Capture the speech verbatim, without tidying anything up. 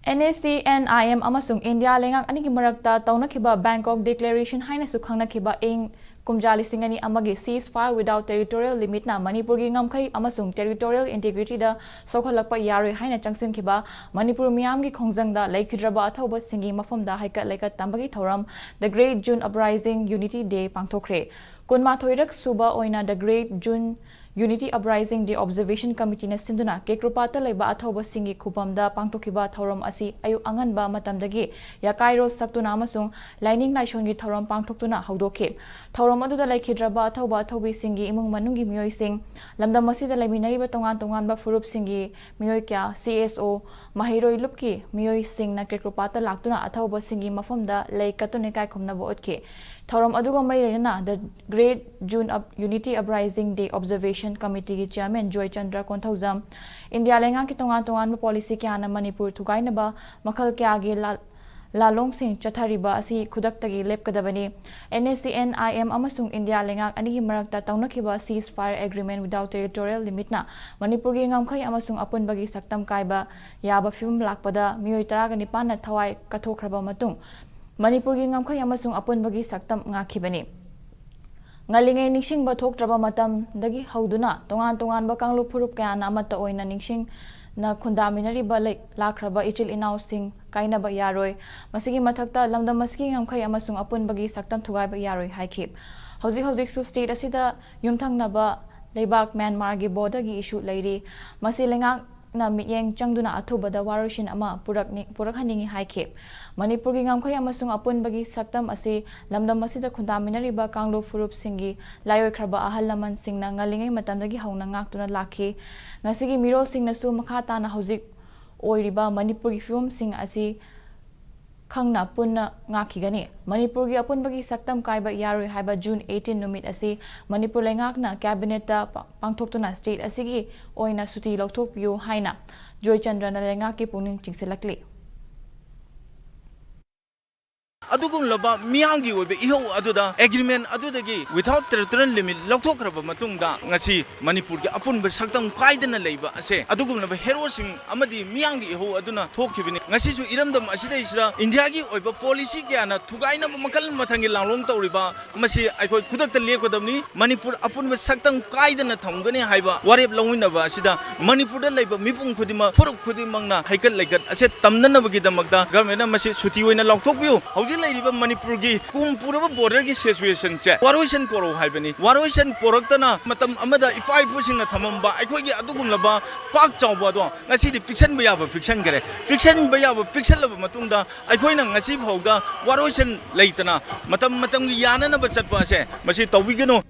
NSCN-IM ꯑꯃꯁꯨꯡ India ꯂꯩꯉꯥꯛ ꯑꯅꯤꯒꯤ ꯃꯔꯛꯇ ꯇꯧꯅꯈꯤꯕ Bangkok Declaration ꯍꯥꯏꯅꯁꯨ ꯈꯪꯅꯈꯤꯕ ꯏꯪ ꯀꯨꯝꯖꯥ ꯂꯤꯁꯤꯡ ꯑꯅꯤ ꯑꯃꯒꯤ ceasefire without territorial limitꯅ ꯃꯅꯤꯄꯨꯔꯒꯤ ꯉꯝꯈꯩ ꯑꯃꯁꯨꯡ territorial integrityꯗ ꯁꯣꯛꯍꯜꯂꯛꯄ ꯌꯥꯔꯣꯏ ꯍꯥꯏꯅ ꯆꯪꯁꯤꯟꯈꯤꯕ ꯃꯅꯤꯄꯨꯔ ꯃꯤꯌꯥꯝꯒꯤ ꯈꯣꯡꯖꯪꯗ ꯂꯩꯈꯤꯗ꯭ꯔꯕ ꯑꯊꯧꯕꯁꯤꯡꯒꯤ ꯃꯐꯝꯗ ꯍꯩꯀꯠ ꯂꯩꯀꯠ ꯇꯝꯕꯒꯤ ꯊꯧꯔꯝ The Great June Uprising Unity Day ꯄꯥꯡꯊꯣꯛꯈ꯭ꯔꯦ꯫ ꯀꯨꯟꯃꯥꯊꯣꯏꯔꯛ ꯁꯨꯕ ꯑꯣꯏꯅ The Great June Unity Uprising Day Observation Committeeꯅ ꯁꯤꯟꯗꯨꯅ ꯀꯦꯀ꯭ꯔꯨꯄꯥꯠꯇ ꯂꯩꯕ ꯑꯊꯧꯕꯁꯤꯡꯒꯤ ꯈꯨꯕꯝꯗ ꯄꯥꯡꯊꯣꯛꯈꯤꯕ ꯊꯧꯔꯝ ꯑꯁꯤ ꯑꯌꯨꯛ ꯑꯉꯟꯕ ꯃꯇꯝꯗꯒꯤ ꯌꯥꯀꯥꯏꯔꯣꯜ ꯁꯛꯇꯨꯅ ꯑꯃꯁꯨꯡ ꯂꯥꯏꯅꯤꯡ ꯂꯥꯏꯁꯣꯟꯒꯤ ꯊꯧꯔꯝ ꯄꯥꯡꯊꯣꯛꯇꯨꯅ ꯍꯧꯗꯣꯛꯈꯤ꯫ ꯊꯧꯔꯝ ꯑꯗꯨꯗ ꯂꯩꯈꯤꯗ꯭ꯔꯕ ꯑꯊꯧꯕ ꯑꯊꯧꯕꯤꯁꯤꯡꯒꯤ ꯏꯃꯨꯡ ꯃꯅꯨꯡꯒꯤ ꯃꯤꯑꯣꯏꯁꯤꯡ, ꯂꯝꯗꯝ ꯑꯁꯤꯗ ꯂꯩꯃꯤꯟꯅꯔꯤꯕ ꯇꯣꯉꯥꯟ ꯇꯣꯉꯥꯟꯕ ꯐꯨꯔꯨꯞꯁꯤꯡꯒꯤ ꯃꯤꯑꯣꯏ ꯀꯌꯥ, CSO, ꯃꯍꯩꯔꯣꯏ ꯂꯨꯞꯀꯤ ꯃꯤꯑꯣꯏꯁꯤꯡꯅ ꯀꯦꯀ꯭ꯔꯨꯄꯥꯠꯇ ꯂꯥꯛꯇꯨꯅ ꯑꯊꯧꯕꯁꯤꯡꯒꯤ ꯃꯐꯝꯗ ꯂꯩ ꯀꯠꯇꯨꯅ ꯏꯀꯥꯏ ꯈꯨꯝꯅꯕ ꯎꯠꯈꯤ꯫ ꯊꯧꯔꯝ ꯑꯗꯨꯒ ꯃꯔꯤ ꯂꯩꯅꯅ The Great June Up-, Unity Uprising Day Observation Committeeꯒꯤ chairman ꯖꯣꯏꯆꯟꯗ꯭ꯔ ꯀꯣꯟꯊꯧꯖꯝ, ꯏꯟꯗꯤꯌꯥ ꯂꯩꯉꯥꯛꯀꯤ ꯇꯣꯉꯥꯟ ꯇꯣꯉꯥꯟꯕ policy ꯀꯌꯥꯅ ꯃꯅꯤꯄꯨꯔ ꯊꯨꯒꯥꯏꯅꯕ ꯃꯈꯜ ꯀꯌꯥꯒꯤ ꯂꯥ-, ꯂꯥꯂꯣꯡꯁꯤꯡ ꯆꯠꯊꯔꯤꯕ ꯑꯁꯤ ꯈꯨꯗꯛꯇꯒꯤ ꯂꯦꯞꯀꯗꯕꯅꯤ꯫ NSCN-IM ꯑꯃꯁꯨꯡ ꯏꯟꯗꯤꯌꯥ ꯂꯩꯉꯥꯛ ꯑꯅꯤꯒꯤ ꯃꯔꯛꯇ ꯇꯧꯅꯈꯤꯕ ceasefire agreement without territorial limitꯅ ꯃꯅꯤꯄꯨꯔꯒꯤ ꯉꯝꯈꯩ ꯑꯃꯁꯨꯡ ꯑꯄꯨꯟꯕꯒꯤ ꯁꯛꯇꯝ ꯀꯥꯏꯕ ꯌꯥꯕ ꯐꯤꯕꯝ ꯂꯥꯛꯄꯗ ꯃꯤꯑꯣꯏ ꯇꯔꯥꯒ ꯅꯤꯄꯥꯟꯅ ꯊꯋꯥꯏ ꯀꯠꯊꯣꯛꯈ꯭ꯔꯕ ꯃꯇꯨꯡ, ꯃꯅꯤꯄꯨꯔꯒꯤ ꯉꯝꯈꯩ ꯑꯃꯁꯨꯡ ꯑꯄꯨꯟꯕꯒꯤ ꯁꯛꯇꯝ ꯉꯥꯛꯈꯤꯕꯅꯤ꯫ ꯉꯜꯂꯤꯉꯩ ꯅꯤꯡꯁꯤꯡꯕ ꯊꯣꯛꯇ꯭ꯔꯕ ꯃꯇꯝꯗꯒꯤ ꯍꯧꯗꯨꯅ ꯇꯣꯉꯥꯟ ꯇꯣꯉꯥꯟꯕ ꯀꯥꯡꯂꯨꯞ ꯐꯨꯔꯨꯞ ꯀꯌꯥꯅ ꯑꯃꯠꯇ ꯑꯣꯏꯅ ꯅꯤꯡꯁꯤꯡꯅ ꯈꯨꯟꯗꯥꯃꯤꯟꯅꯔꯤꯕ ꯂꯩ-, ꯂꯥꯛꯈ꯭ꯔꯕ ꯏꯆꯤꯜ ꯏꯅꯥꯎꯁꯤꯡ ꯀꯥꯏꯅꯕ ꯌꯥꯔꯣꯏ꯫ ꯃꯁꯤꯒꯤ ꯃꯊꯛꯇ ꯂꯝꯗꯝ ꯑꯁꯤꯒꯤ ꯉꯝꯈꯩ ꯑꯃꯁꯨꯡ ꯑꯄꯨꯟꯕꯒꯤ ꯁꯛꯇꯝ ꯊꯨꯒꯥꯏꯕ ꯌꯥꯔꯣꯏ ꯍꯥꯏꯈꯤ꯫ ꯍꯧꯖꯤꯛ ꯍꯧꯖꯤꯛꯁꯨ state ꯑꯁꯤꯗ ꯌꯨꯝꯊꯪꯅꯕ ꯂꯩꯕꯥꯛ ꯃ꯭ꯌꯥꯟꯃꯥꯔꯒꯤ borderꯒꯤ issue ꯂꯩꯔꯤ꯫ ꯃꯁꯤ ꯂꯩꯉꯥꯛꯅ ꯃꯤꯠꯌꯦꯡ ꯆꯪꯗꯨꯅ ꯑꯊꯨꯕꯗ ꯋꯥꯔꯣꯏꯁꯤꯟ ꯑꯃ ꯄꯨꯔꯛꯅꯤ-, ꯄꯨꯔꯛꯍꯟꯅꯤꯡꯏ ꯍꯥꯏꯈꯤ꯫ ꯃꯅꯤꯄꯨꯔꯒꯤ ꯉꯝꯈꯩ ꯑꯃꯁꯨꯡ ꯑꯄꯨꯟꯕꯒꯤ ꯁꯛꯇꯝ ꯑꯁꯤ ꯂꯝꯗꯝ ꯑꯁꯤꯗ ꯈꯨꯟꯗꯥꯃꯤꯟꯅꯔꯤꯕ ꯀꯥꯡꯂꯨꯞ ꯐꯨꯔꯨꯞꯁꯤꯡꯒꯤ ꯂꯥꯏꯑꯣꯏꯈ꯭ꯔꯕ ꯑꯍꯜ ꯂꯃꯟꯁꯤꯡꯅ ꯉꯜꯂꯤꯉꯩ ꯃꯇꯝꯗꯒꯤ ꯍꯧꯅ ꯉꯥꯛꯇꯨꯅ ꯂꯥꯛꯈꯤ꯫ ꯉꯁꯤꯒꯤ ꯃꯤꯔꯣꯜꯁꯤꯡꯅꯁꯨ ꯃꯈꯥ ꯇꯥꯅ ꯍꯧꯖꯤꯛ ꯑꯣꯏꯔꯤꯕ ꯃꯅꯤꯄꯨꯔꯒꯤ ꯐꯤꯕꯝꯁꯤꯡ ꯑꯁꯤ ꯈꯪꯅ ꯄꯨꯟꯅ ꯉꯥꯛꯈꯤꯒꯅꯤ꯫ ꯃꯅꯤꯄꯨꯔꯒꯤ ꯑꯄꯨꯟꯕꯒꯤ ꯁꯛꯇꯝ ꯀꯥꯏꯕ ꯌꯥꯔꯣꯏ ꯍꯥꯏꯕ June eighteen ꯅꯨꯃꯤꯠ ꯑꯁꯤ ꯃꯅꯤꯄꯨꯔ ꯂꯩꯉꯥꯛꯅ cabinetꯇ ꯄꯥ-, ꯄꯥꯡꯊꯣꯛꯇꯨꯅ state ꯑꯁꯤꯒꯤ ꯑꯣꯏꯅ ꯁꯨꯇꯤ ꯂꯧꯊꯣꯛꯄꯤꯌꯨ ꯍꯥꯏꯅ ꯖꯣꯏꯆꯟꯗ꯭ꯔꯅ ꯂꯩꯉꯥꯛꯀꯤ ꯄꯨꯛꯅꯤꯡ ꯆꯤꯡꯁꯤꯜꯂꯛꯂꯤ꯫ ꯑꯗꯨꯒꯨꯝꯂꯕ ꯃꯤꯌꯥꯝꯒꯤ ꯑꯣꯏꯕ ꯏꯍꯧ ꯑꯗꯨꯗ, ꯑꯦꯒ꯭ꯔꯤꯃꯦꯟ ꯑꯗꯨꯗꯒꯤ without territorial limit ꯂꯧꯊꯣꯛꯈ꯭ꯔꯕ ꯃꯇꯨꯡꯗ, ꯉꯁꯤ ꯃꯅꯤꯄꯨꯔꯒꯤ ꯑꯄꯨꯟꯕ ꯁꯛꯇꯝ ꯀꯥꯏꯗꯅ ꯂꯩꯕ ꯑꯁꯦ ꯑꯗꯨꯒꯨꯝꯂꯕ ꯍꯦꯔꯣꯁꯤꯡ ꯑꯃꯗꯤ ꯃꯤꯌꯥꯝꯒꯤ ꯏꯍꯧ ꯑꯗꯨꯅ ꯊꯣꯛꯈꯤꯕꯅꯤ꯫ ꯉꯁꯤꯁꯨ ꯏꯔꯝꯗꯝ ꯑꯁꯤꯗꯩꯁꯤꯗ ꯏꯟꯗꯤꯌꯥꯒꯤ ꯑꯣꯏꯕ ꯄꯣꯂꯤꯁꯤ ꯀꯌꯥꯅ ꯊꯨꯒꯥꯏꯅꯕ ꯃꯈꯜ ꯃꯊꯪꯒꯤ ꯂꯥꯡꯂꯣꯡ ꯇꯧꯔꯤꯕ, ꯃꯁꯤ ꯑꯩꯈꯣꯏ ꯈꯨꯗꯛꯇ ꯂꯦꯞꯀꯗꯕꯅꯤ꯫ ꯃꯅꯤꯄꯨꯔ ꯑꯄꯨꯟꯕ ꯁꯛꯇꯝ ꯀꯥꯏꯗꯅ ꯊꯝꯒꯅꯤ ꯍꯥꯏꯕ ꯋꯥꯔꯦꯞ ꯂꯧꯃꯤꯟꯅꯕ ꯑꯁꯤꯗ ꯃꯅꯤꯄꯨꯔꯗ ꯂꯩꯕ ꯃꯤꯄꯨꯝ ꯈꯨꯗꯤꯡꯃꯛ, ꯐꯨꯔꯨꯞ ꯈꯨꯗꯤꯡꯃꯛꯅ ꯍꯩꯀꯠ ꯂꯩꯀꯠ ꯑꯁꯦ ꯇꯝꯅꯅꯕꯒꯤꯗꯃꯛꯇ ꯒꯚꯔꯟꯃꯦꯟꯠꯅ ꯃꯁꯤ ꯁꯨꯇꯤ ꯑꯣꯏꯅ ꯂꯥꯎꯊꯣꯛꯄꯤꯌꯨ꯫ ꯍꯧꯖꯤꯛ ꯂꯩꯔꯤꯕ ꯃꯅꯤꯄꯨꯔꯒꯤ ꯀꯨꯝ ꯄꯨꯔꯕ ꯕꯣꯔꯗꯔꯒꯤ ꯁꯤꯆꯨꯋꯦꯁꯟꯁꯦ ꯋꯥꯔꯣꯏꯁꯟ ꯄꯣꯔꯛꯎ ꯍꯥꯏꯕꯅꯤ꯫ ꯋꯥꯔꯣꯏꯁꯟ ꯄꯣꯔꯛꯇꯅ ꯃꯇꯝ ꯑꯃꯗ ꯏꯄꯥ ꯏꯄꯨꯁꯤꯡꯅ ꯊꯝꯃꯝꯕ ꯑꯩꯈꯣꯏꯒꯤ ꯑꯗꯨꯒꯨꯝꯂꯕ ꯄꯥꯛ ꯆꯥꯎꯕ ꯑꯗꯣ ꯉꯁꯤꯗꯤ ꯄꯤꯛꯁꯟꯕ ꯌꯥꯕ ꯄꯤꯛꯁꯟꯈ꯭ꯔꯦ꯫ ꯄꯤꯛꯁꯟꯕ ꯌꯥꯕ ꯄꯤꯛꯁꯜꯂꯕ ꯃꯇꯨꯡꯗ ꯑꯩꯈꯣꯏꯅ ꯉꯁꯤ ꯐꯥꯎꯗ ꯋꯥꯔꯣꯏꯁꯟ ꯂꯩꯇꯅ ꯃꯇꯝ ꯃꯇꯝꯒꯤ ꯌꯥꯅꯅꯕ ꯆꯠꯄ ꯑꯁꯦ ꯃꯁꯤ ꯇꯧꯕꯤꯒꯅꯨ꯫